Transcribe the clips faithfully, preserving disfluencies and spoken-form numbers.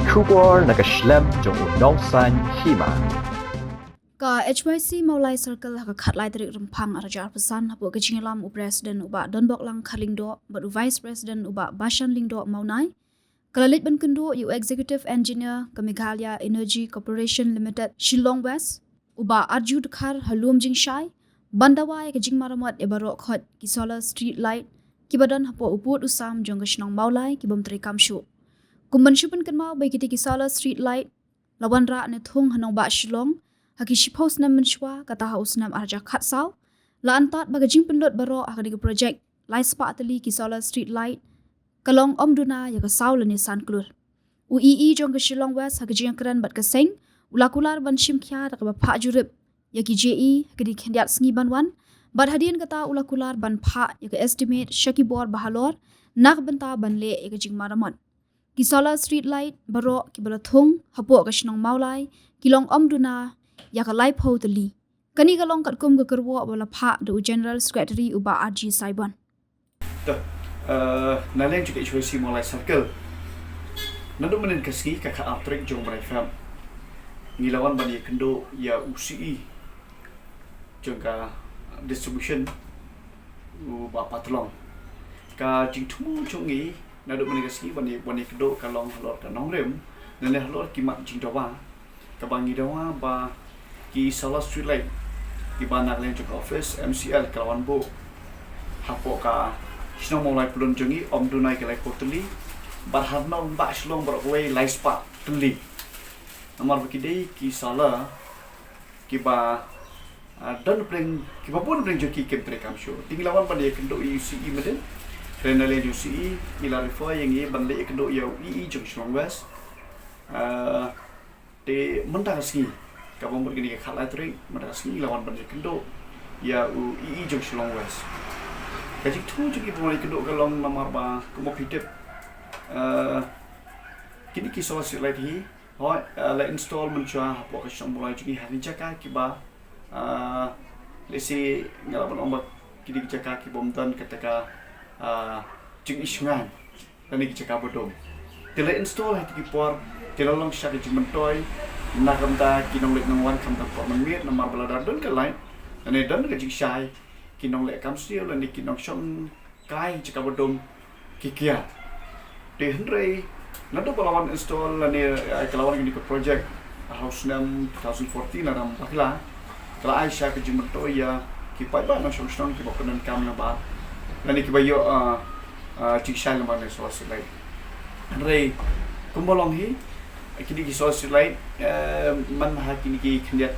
Khubor na ka shlem jong u nongsan hima. Ka H Y C Mawlai Circle ha ka khatlai tarik Rymphang arhajar arphew san hapoh ka jingïalam u President u Bah Donboklang Kharlyngdoh bad u Vice President u Bah Bashan Lyngdoh Mawnai, ka la leit ban kynduh ïa u Executive Engineer ka Meghalaya Energy Corporation Limited Shillong West, u Bah Arju Dkhar ha Lum Jingshai, ban dawa ïa ka jingmaramot ïa baroh khoit ki solar street light kiba don hapoh u pud u sam jong ka shnong Mawlai ki bym treikam shuh. Kum ban shu pynkynmaw ba ïa kita ki solar street light la wanrah ne thung ha nongbah Shillong ha ki shiphew snem mynshuwa, kata ha u snem arhajar khatsaw, la antad ba ka jingpynlut baroh ha kane ka project lai spah tylli ki solar street light ka long ym duna ïa ka saw lane san klur. U E E jong ka Shillong West ha ka jingïakren bad ka seng u la kular ban shim khia da kaba phah jurip ïa ki J E ha kine ki khyndiat sngi ban wan, bad hadien kata u la kular ban phah ïa ka estimate sha ki bor bahalor na ka bynta ban leh ïa ka jingmaramot. Ki solar street light baroh kiba la thung hapoh ka shnong Mawlai ki long ym duna ïa ka laiphew tylli. Kane ka long katkum ka kyrwoh ba la phah da u General Secretary u Bah R G Saibon. To, eh, na liang jong ka H Y C Mawlai Circle, naduh mynnin ka sngi ka khatar tarik jong u bnai Feb, ngi la wan ban ïakynduh ïa u C E jong ka distribution, u Bah Patlong. Ka jingthmu jong ngi naduh mynnin ka sngi ban ïa, ban ïakynduh ka long halor ka nongrim ne halor ki mat jingdawa, kaba ngi dawa ba ki solar street light kiba na ka liang jong ka office M C L ka la wan buh hapoh ka shnong Mawlai Pyllun jong ngi ym duna ïa ki laiphew tylli, bad ha nongbah Shillong baroh kawei lai spah tylli. Namar ba ki dei ki solar kiba, ah, don pdeng, kiba bun pdeng jong ki kim treikam shuh. Te ngi la wan ban ïakynduh ïa u C E mynhynnin. Hynrei na liang jong u C E i la refer ïa ngi ban leit ïakynduh ïa u E E jong Shillong West. Ah, te mynta ka sngi, kaba mut kane ka khatlai tarik, mynta ka sngi ngi la wan ban ïakynduh ïa u E E jong Shillong West. Ka jingthmu jong ngi ban ïakynduh ka long namar ba kumba phi tip, ah, kine ki solar street light hi, hooid, ah, la install mynshuwa hapoh ka shnong Mawlai jong ngi ha ki jaka kiba, ah, lehse nga lah ban ong ba kine ki jaka kibym don kata ka, ah, jingïohi shngaiñ lane ki jaka ba dum. Te la install ha kito ki por, te la long sha ka jingmyntoi na ka bynta ki nongleit nongwan, khamtam por mynmiet, namar ba lada don ka light lane don ka jingshai, ki nongleh kam sniew lane ki nongshong kai jaka ba dum ki kiad. Te hynrei naduh ba la wan install lane, eh, ka la wan kane ka project ha u snem two thousand fourteen, lada ngam bakla, ka la ai sha ka jingmyntoi ïa ki paidbah nongshong shnong kiba pyndonkam lyngba lane kiba ïoh, eh, eh, jingshai lyngba kane ka solar street light. Hynrei kumba long hi, kine ki solar street light, eh, man ha kine ki khyndiat,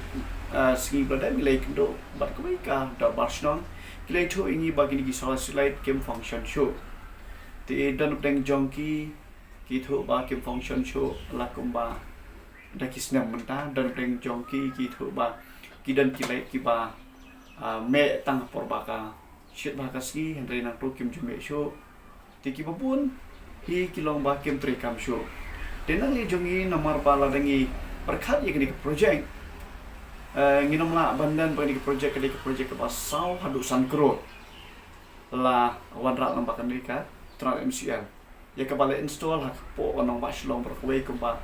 eh, sngi ba la dep ngi la ïakynduh bad kawei ka dorbar shnong, ki la ïathuh ïa ngi ba kine ki solar street light kim function shuh. Te don pdeng jong ki ki ïathuh ba kim function shuh la kumba da ki snem mynta, don pdeng jong ki ki ïathuh ba ki don ki light kiba, ah, meh tang por ba ka shit bha ka sngi, hynrei nangta kim ju meh shuh. Te kiba bun hi ki long ba kim treikam shuh. Te na liang jong ngi, namar ba lada ngi pyrkhat ïa kane ka project, eh, ngin ym lah ban ong ba kane ka project ka dei ka project kaba saw haduh san klur la wanrah lyngba kane ka tnat M C L, ïa kaba la install hapoh ka nongbah Shillong baroh kawei kumba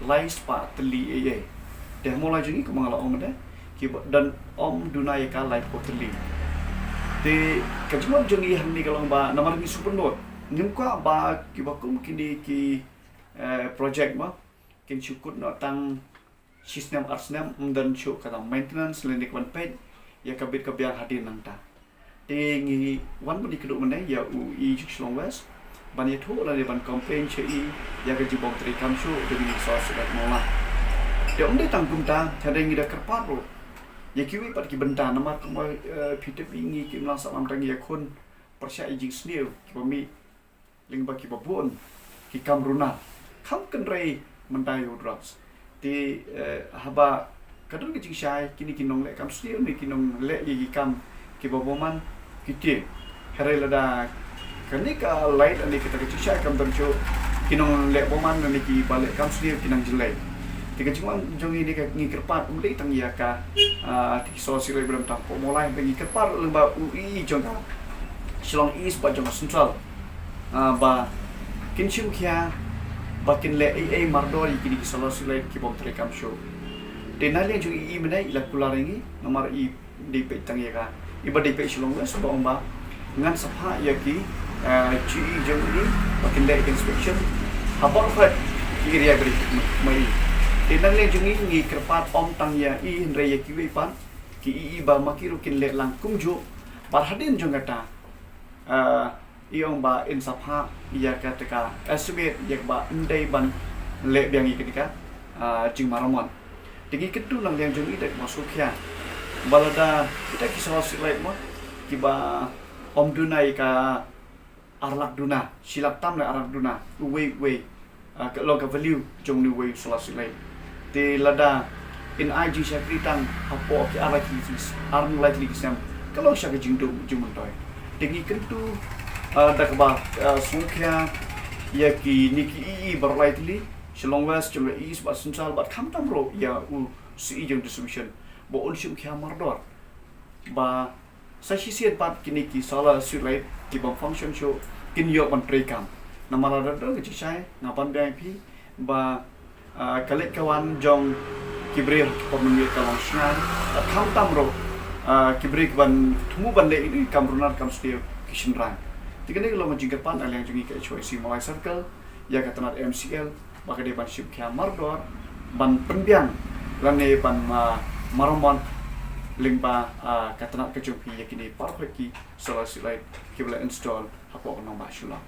lai spah tylli ei ei. Te ha Mawlai jong ngi kumba nga la ong mynta, kiba don ym duna ïa ka laiphew tylli. Te ka jingmut jong ngi hangne ka long ba namar ngi shu pynlut, ngim kwah ba kiba kum kine ki, eh, project ba kin shu kut noh tang shi snem ar snem, ym don shuh kata maintenance lane ka ban peit ïa ka bit ka biang hadien nangta. Te ngi wan ban ïakynduh mynne ïa u E E jong Shillong West ban ïathuh lane ban complain sha i ïa ka jingbym treikam shuh jong kine ki solar street light Mawlai. Te ym dei tang kumta, hynrei ngi da kyrpad ruh ïa kiwei pat ki bynta, namar kumba, eh, phi tip, ngi kim lah sah lam tang ïa khun pyrshah ïa jingsniew kiba mih lyngba kiba bun ki kam runar, kham kynrei mynta ïa u drugs. Te, eh, haba ka don ka jingshai, kine ki nongleh kam sniew ne ki nongleh ïa ki kam kiba bymman ki tieng. Hynrei lada kane ka light lane kata ka jingshai kam don shuh, ki nongleh bymman lane kiba leh kam sniew ki nang jyllei. Te ka jingwan jong ngi ne ka, ngi kyrpad ym dei tang ïa ka, ah, ki solar street light ba don tang hapoh Mawlai, ngi kyrpad lyngba u E E jong ka Shillong East bad jong ka Central, ah, ba kin shim khia ba kin leh ei ei mardor ïa kine ki solar street light ki bym treikam shuh. Te na liang jong i mynne i la kular ïa ngi namar i dei peit tang ïa ka, i ba dei peit Shillong West ba ong ba ngan sa phah ïa ki, eh, G E jong i ba kin leh inspection ha baroh kawei ki area ba dei ma i. Te na liang jong i ngi kyrpad ym tang ïa i hynrei ïa kiwei pat ki i i ba ma ki ruh kin leh lang kumjuh. Bad hadien jong kata, eh, i ong ba in sa phah ïa kata ka estimate ïa ba ym dei ban leh biang ïa kane ka, ah, jingmaramot. Te ngi kyntu na liang jong i da kaba sngewkhia ba lada kita ki solar street light mo kiba ym duna ïa ka ar lak duna, shi lak tam ne ar lak duna uwei uwei, ah, ka long ka value jong une uwei u solar street light. Te lada in ai jingshakri tang hapoh ki ar lai tylli ki, ar lai tylli ki snem, ka long sha ka jingduh jingmyntoi. Te ngi kyntu, ah, da kaba, ah, sngewkhia ïa kine ki i i baroh lai tylli, Shillong West, Shillong East bad Central bad khamtam ruh ïa u C E jong distribution ba un shim khia mardor ba sa shisien pat kine ki solar street light ki bym function shuh kin ïoh ban treikam. Namar lada don ka jingshai nga ban biang ïa phi ba, ah, ka leit ka wan jong ki briew ha ki por mynmiet ka long shngaiñ, bad khamtam ruh, ah, ki briew ki ban thmu ban leh ïa kine ki kam runar kam sdiew ki shynrang. Te kane ka long ka jingkyrpad na liang jong ngi ka H Y C Mawlai Circle ïa ka tnat M C L ba ka dei ban shim khia mardor ban pynbiang lane ban, ah, maramot lyngba, ah, ka tnat ka jong phi ïa kine baroh kawei ki solar street light kiba la install hapoh ka nongbah Shillong.